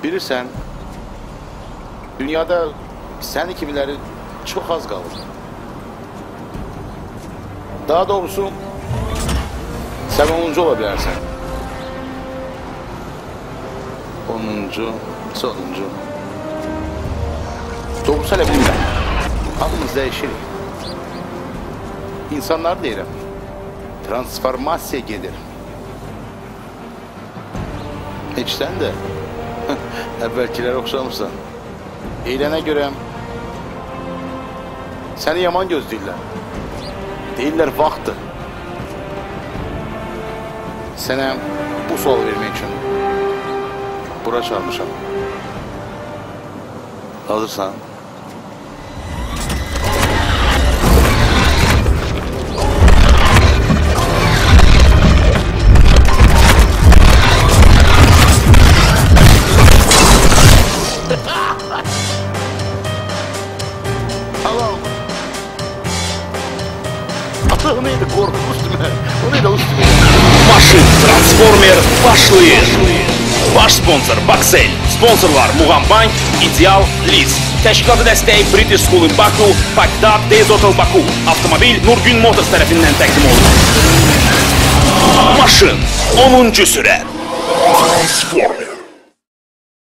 Bilirsən, dünyada səni kimiləri çox az qalır. Daha doğrusu, sən 10-cu ola bilərsən. 10-cu, sonuncu. Doğrusu hələ bilmirəm. Hamımız dəyişirik. İnsanlar deyirəm, transformasiya gedir. Heç sən də əvvəlkilərə oxşamırsan. Eylənə görə səni yaman gözləyirlər. Deyirlər, vaxtdır. Sənə bu sual vermək üçün bura çağırmışam. Hazırsan? Allah'ım. O neydi? Korkmuştum ben. O neydi? Üstüme. Maşın Transformer başlayır. Baş sponsor Bakcell, sponsorlar Muğam Bank, İdeal, Liz. Təşkilatı dəstəyi British School in Baku, Bagdad, Days Hotel Baku. Avtomobil Nurgün Motors tərəfindən təqdim olunur. Maşın 10-cu sürət. Transformer.